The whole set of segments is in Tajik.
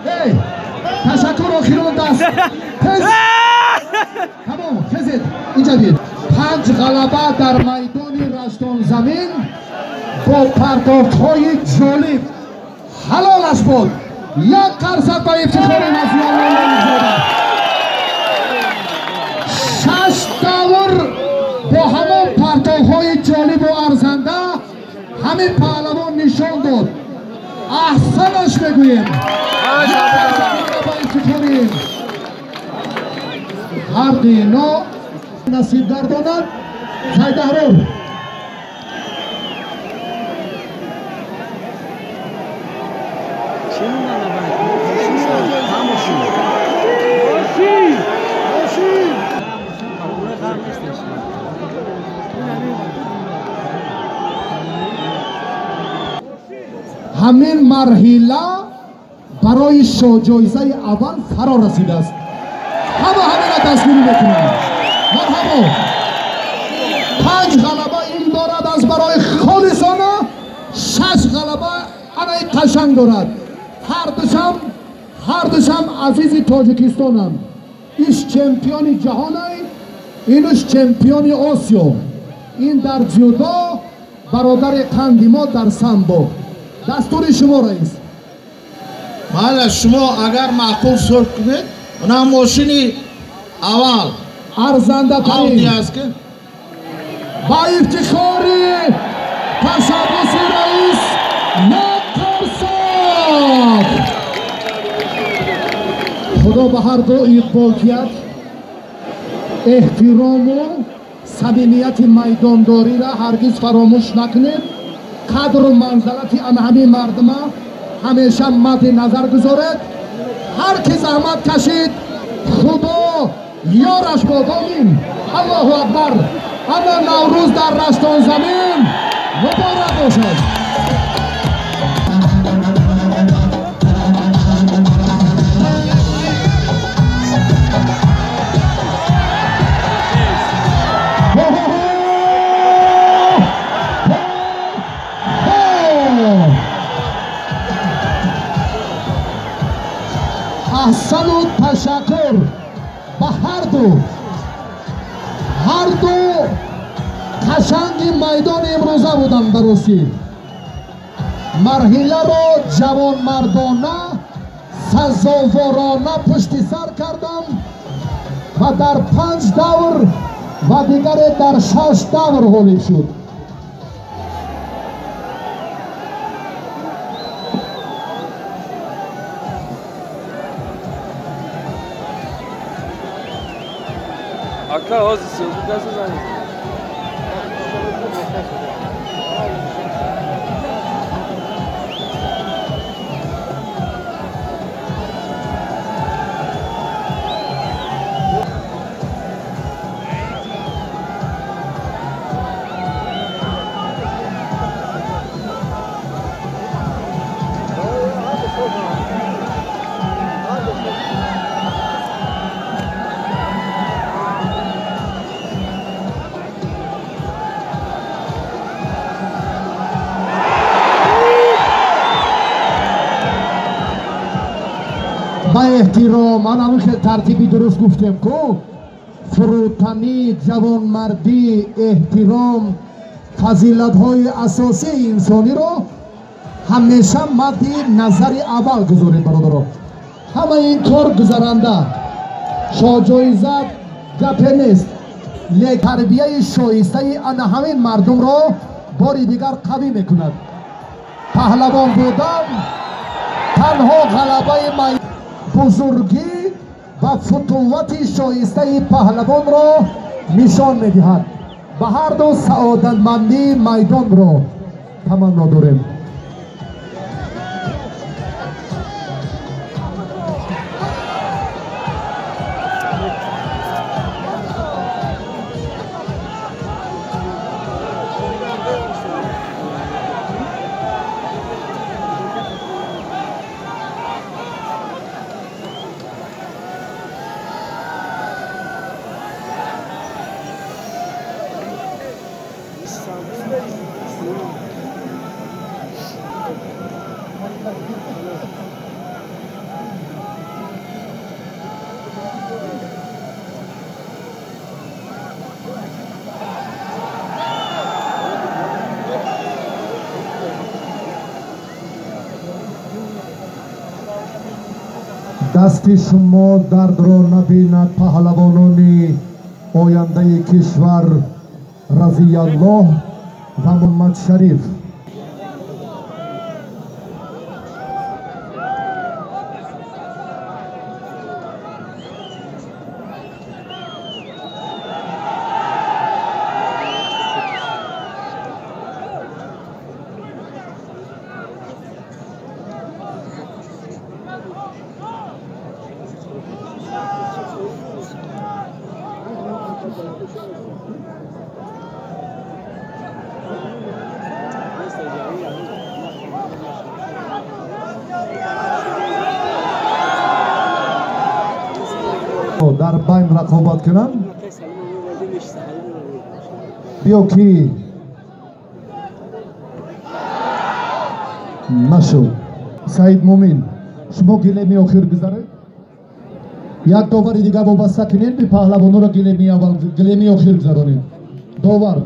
Эй, ташаккур, охирон даст. Тез. Тамом, хезед. Инҷа бид. 5 ғалаба дар майдони Раштонзамин бо партофтҳои ҷолиб. Ҳалолаш буд. Як қарсак ба ифтихори Насиаллоҳзода. 6 давр бо ҳамон партовҳои ҷолибу арзанда ҳамин паҳлавон нишон дод. Аҳсанаш мегӯем. Ба ифтихори ҳар дуи ино насиб гардонад. Сайдаҳрор. Ҳамин марҳила барои шоҳҷоизаи аввал фаро расидааст. Ҳама ҳамина дастгирӣ мекунанд. Марҳабо. 5 ғалаба ин дорад аз барои холисона, 6 ғалаба анаи қашанг дорад. Ҳар душам азизи Тоҷикистонам. Иш чемпиони ҷаҳонай, инуш чемпиони Осиё. Ин дар ҷудо, бародари қанди мо дар самбо. Дастури шумо, раис. Бале, шумо агар маъқул сур кунед, она мошини аввал арзандатарин ба ифтихори ташаббуси раис Нақарсак. Худо ба ҳар ду иқбол диҳад. Эҳтирому самимияти майдондориро ҳаргиз фаромӯш накунед. Қадру манзалати ана ҳамин мардума ҳамеша мадди назар гузоред. Ҳар ки заҳмат кашид, Худо ёраш бод. Омин. Аллоҳу акбар. Ана Наврӯз дар Раштонзамин муборак бошад. Аҳсану ташаккур ба ҳар ду қашанги майдони имрӯза буданд. Даростӣ марҳиларо ҷавонмардона, сазоворона пушти сар кардам ва дар 5 давр ва дигаре дар 6 давр ғолиб шуд. Ака, ҳозир сӯзу занг. Ба эҳтиром, ман ҳамин хел тартиби дуруст гуфтем ку фурӯтанӣ, ҷавонмардӣ, эҳтиром фазилатҳои асосии инсониро ҳамеша мадди назари аввал гузоред, бародаро. Ҳама ин кор гузаранда, шоҳҷоиза гапе нест, лек тарбияи шоистаи ана ҳамин мардумро бори дигар қавӣ мекунад. Паҳлавон будан танҳо ғалабаи бузургӣ ва футуввати шоистаи паҳлавонро нишон медиҳад. Ба ҳар ду саодатмандии майдонро таманно дорем. Дасти шумо дардро набинад паҳлавонони ояндаи кишвар Разияллоҳ ва Муҳаммадшариф. Дар байн рақобат кунанд. Биё ки нашуд. Саид Мумин, шумо гилеми охир гузаред. Як довари дигар вобаста кунед, би паҳлавонро гилеми аввал, гилеми охир гузаронед. Довар.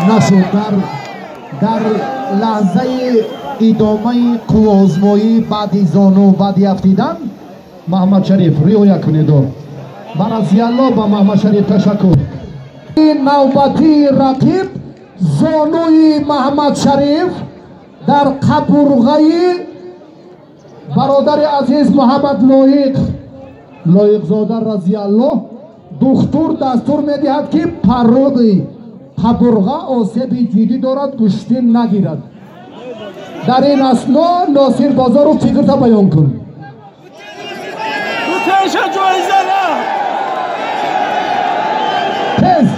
Нашуд. Дар лаҳзаи идомаи қувваозмоӣ баъди зону, баъди афтидан Муҳаммадшариф риоя кунед. Ба Разияллоҳ, ба Муҳаммадшариф ташаккур. Навбатии рақиб зонуи Муҳаммадшариф дар қабурғаи бародари азиз Муҳаммад Лоиқ, Лоиқзода Разияллоҳ. Духтур дастур медиҳад, ки парроди қабурға осеби ҷиддӣ дорад, гӯштин нагирад. Дар ин асно Носир Бозоров фикрта баён кун. Тез.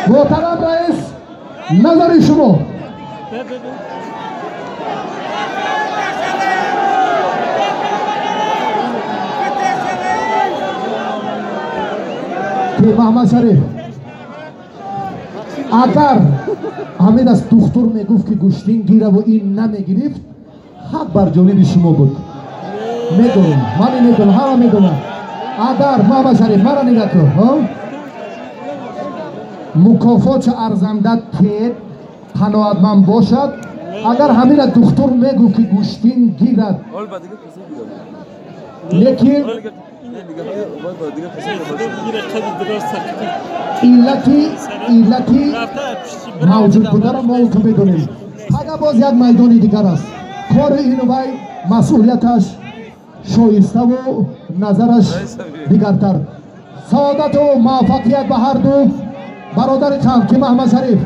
Муҳтарам раис, назари шумо. Муҳаммадшариф, агар ҳамин аст духтур мегуфт, ки гӯштин гираву ин намегирифт, ҳақ бар ҷониби шумо буд. Медонам, ман медонам, ҳама медонам. Агар Муҳаммадшариф, мара нигаҳ кун, мукофотча арзанда тед, қаноатманд бошад. Агар ҳамина духтур мегуфт, ки гӯштин гирад, лекин иллати мавҷуд бударо мо ту медонем. Пага боз як майдони дигар аст. Кори ину вай масъулияташ шоиставу назараш дигартар. Саодату муваффақият ба ҳар ду бародари қанд, ки Муҳаммадшариф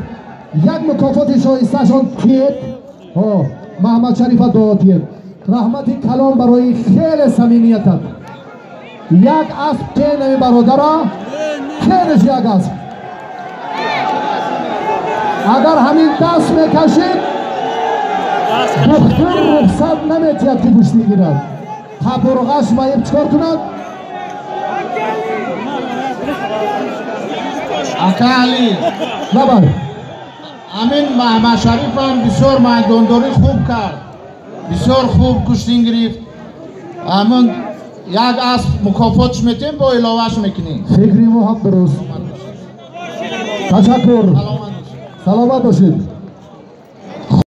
як мукофоти шоистаашон тиед. Муҳаммадшарифа дуо тиед. Раҳмати калон барои хеле самимиятат. Як асп тенами бародара, тенаш як асп. Агар ҳамин даст мекашид, духтур рухсат наметиҳад, ки гӯштӣ гирад. Қабурғаш маиб чикор кунад? Ака Али, набар. Ҳамин Муҳаммадшарифам бисёр майдондорӣ хуб кард, бисёр хуб гӯштин гирифт. Ҳамин як асп мукофотш метем, бо иловаш мекунем. Фикри мо ҳам дуруст. Ташаккур, саломат бошед.